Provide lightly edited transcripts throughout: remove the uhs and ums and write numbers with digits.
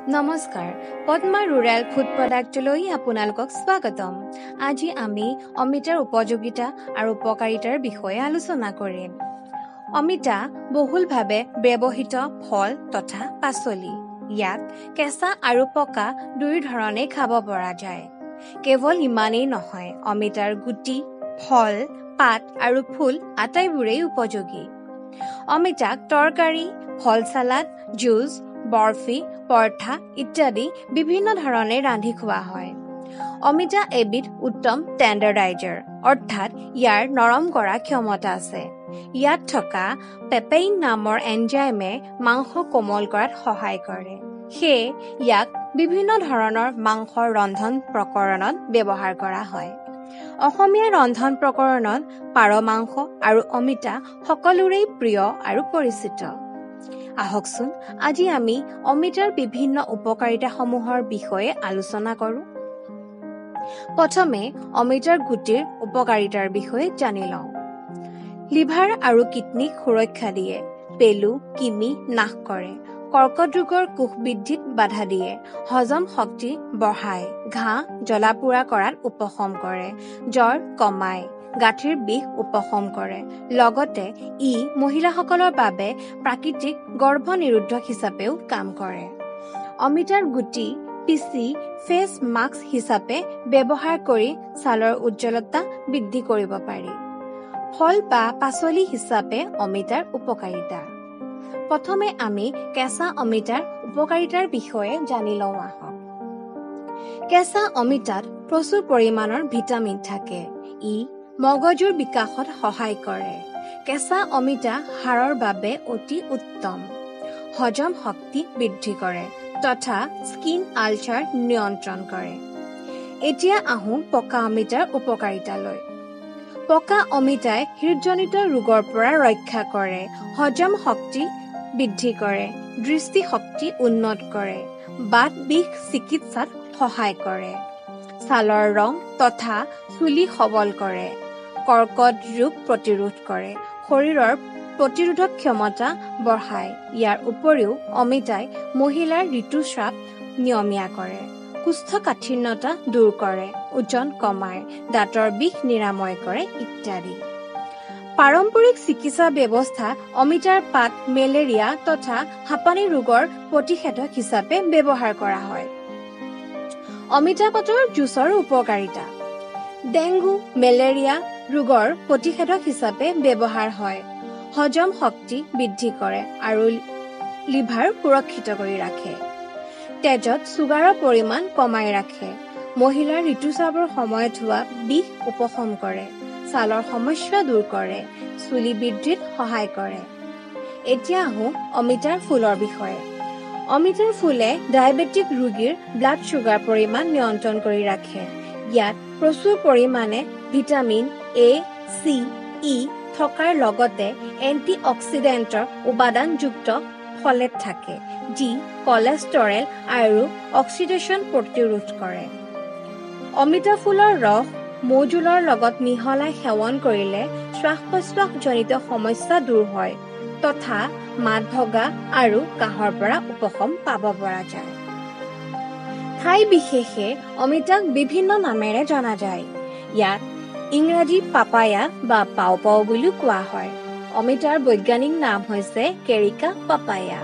নমস্কাৰ, Padma rural food প্ৰডাক্টলৈ আপোনালোকক স্বাগতম। আজি আমি অমিতাৰ উপযোগিতা আৰু উপকাৰিতাৰ বিষয়ে আলোচনা কৰিম। অমিতা বহুলভাৱে ব্যৱহৃত ফল তথা পাচলি। ইয়াক কেঁচা আৰু পকা দুয়ো ধৰণেই খাব পৰা যায়। কেৱল ইমানেই নহয়, অমিতাৰ গুটি, ফল, পাত আৰু ফুল আটাইবোৰেই উপযোগী। অমিতাক তৰকাৰী, ফল চালাড, জুচ, বৰফি, পৰঠা ইত্যাদি বিভিন্ন ধৰণে ৰান্ধি খোৱা হয়। অমিতা এবিধ উত্তম টেণ্ডাৰাইজাৰ, অৰ্থাৎ ইয়াৰ নৰম কৰা ক্ষমতা আছে। ইয়াত থকা পেপেইন নামৰ এনজাইমে মাংস কোমল কৰাত সহায় কৰে। সেয়ে ইয়াক বিভিন্ন ধৰণৰ মাংসৰ ৰন্ধন প্ৰকৰণত ব্যৱহাৰ কৰা হয়। অসমীয়া ৰন্ধন প্ৰকৰণত পাৰ মাংস আৰু অমিতা সকলোৰেই প্ৰিয় আৰু পৰিচিত। আহকচোন আজি আমি অমিতাৰ বিভিন্ন উপকাৰিতাসমূহৰ বিষয়ে আলোচনা কৰোঁ। প্ৰথমে অমিতাৰ গুটিৰ উপকাৰিতাৰ বিষয়ে জানি লওঁ। লিভাৰ আৰু কিডনীক সুৰক্ষা দিয়ে, পেলু, কৃমি নাশ কৰে, কৰ্কট ৰোগৰ কোষ বৃদ্ধিত বাধা দিয়ে, হজম শক্তি বঢ়ায়, ঘাঁ জ্বলা পোৰা কৰাত উপশম কৰে, জ্বৰ কমায়, গাঁঠিৰ বিষ উপশম কৰে। লগতে ই মহিলাসকলৰ বাবে প্ৰাকৃতিক গৰ্ভনিৰোধক হিচাপেও কাম কৰে। অমিতাৰ গুটি পিচি ফেচ মাস্ক হিচাপে ব্যৱহাৰ কৰি ছালৰ উজ্জ্বলতা বৃদ্ধি কৰিব পাৰি। ফল বা পাচলি হিচাপে অমিতাৰ উপকাৰিতা। প্ৰথমে আমি কেঁচা অমিতাৰ উপকাৰিতাৰ বিষয়ে জানি লওঁ আহক। কেঁচা অমিতাত প্ৰচুৰ পৰিমাণৰ ভিটামিন থাকে। ই মগজুৰ বিকাশত সহায় কৰে। কেঁচা অমিতা হাড়ৰ বাবে অতি উত্তম। হজম শক্তি বৃদ্ধি কৰে তথা স্কিন আলচাৰ নিয়ন্ত্ৰণ কৰে। এতিয়া আহোঁ পকা অমিতাৰ উপকাৰিতালৈ। পকা অমিতাই হৃদজনিত ৰোগৰ পৰা ৰক্ষা কৰে, হজম শক্তি বৃদ্ধি কৰে, দৃষ্টিশক্তি উন্নত কৰে, বাত বিষ চিকিৎসাত সহায় কৰে, ছালৰ ৰং তথা চুলি সবল কৰে, কৰ্কট ৰোগ প্ৰতিৰোধ কৰে, শৰীৰৰ প্ৰতিৰোধক ক্ষমতা বঢ়ায়। ইয়াৰ উপৰিও অমিতাই মহিলাৰ ঋতুস্ৰাৱ নিয়মীয়া কৰে, কোষ্ঠকাঠিন্যতা দূৰ কৰে, ওজন কমায়, দাঁতৰ বিষ নিৰাময় কৰে ইত্যাদি। পাৰম্পৰিক চিকিৎসা ব্যৱস্থা অমিতাৰ পাত মেলেৰিয়া তথা হাঁপানী ৰোগৰ প্ৰতিষেধক হিচাপে ব্যৱহাৰ কৰা হয়। অমিতা পাতৰ জুচৰ উপকাৰিতা। ডেংগু, মেলেৰিয়া ৰোগৰ প্ৰতিষেধক হিচাপে ব্যৱহাৰ হয়। হজম শক্তি বৃদ্ধি কৰে আৰু লিভাৰ সুৰক্ষিত কৰি ৰাখে। তেজত চুগাৰৰ পৰিমাণ কমাই ৰাখে। মহিলাৰ ঋতুস্ৰাৱৰ সময়ত হোৱা বিষ উপশম কৰে, ছালৰ সমস্যা দূৰ কৰে, চুলি বৃদ্ধিত সহায় কৰে। এতিয়া আহোঁ অমিতাৰ ফুলৰ বিষয়ে। অমিতাৰ ফুলে ডায়েবেটিক ৰোগীৰ ব্লাড চুগাৰ পৰিমাণ নিয়ন্ত্ৰণ কৰি ৰাখে। ইয়াত প্ৰচুৰ পৰিমাণে ভিটামিন এ, চি, ই থকাৰ লগতে এণ্টি অক্সিডেণ্টৰ উপাদানযুক্ত ফলেট থাকে, যি কলেষ্টৰেল আৰু অক্সিডেশ্যন প্ৰতিৰোধ কৰে। অমিতা ফুলৰ ৰস মৌজোলৰ লগত মিহলাই সেৱন কৰিলে শ্বাস প্ৰশ্বাসজনিত সমস্যা দূৰ হয় তথা মাত ভগা আৰু কাহৰ পৰা উপশম পাব পৰা যায়। ঠাই বিশেষে অমিতাক বিভিন্ন নামেৰে জনা যায়। ইয়াক ইংৰাজী পাপায়া বা পাও পাও বুলিও কোৱা হয়। অমিতাৰ বৈজ্ঞানিক নাম হৈছে কেৰিকা পাপায়া।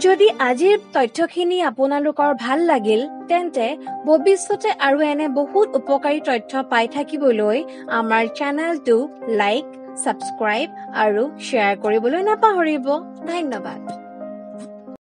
যদি আজিৰ তথ্যখিনি আপোনালোকৰ ভাল লাগিল, তেন্তে ভৱিষ্যতে আৰু এনে বহুত উপকাৰী তথ্য পাই থাকিবলৈ আমাৰ চেনেলটো লাইক, ছাবস্ক্ৰাইব আৰু শ্বেয়াৰ কৰিবলৈ নাপাহৰিব। ধন্যবাদ।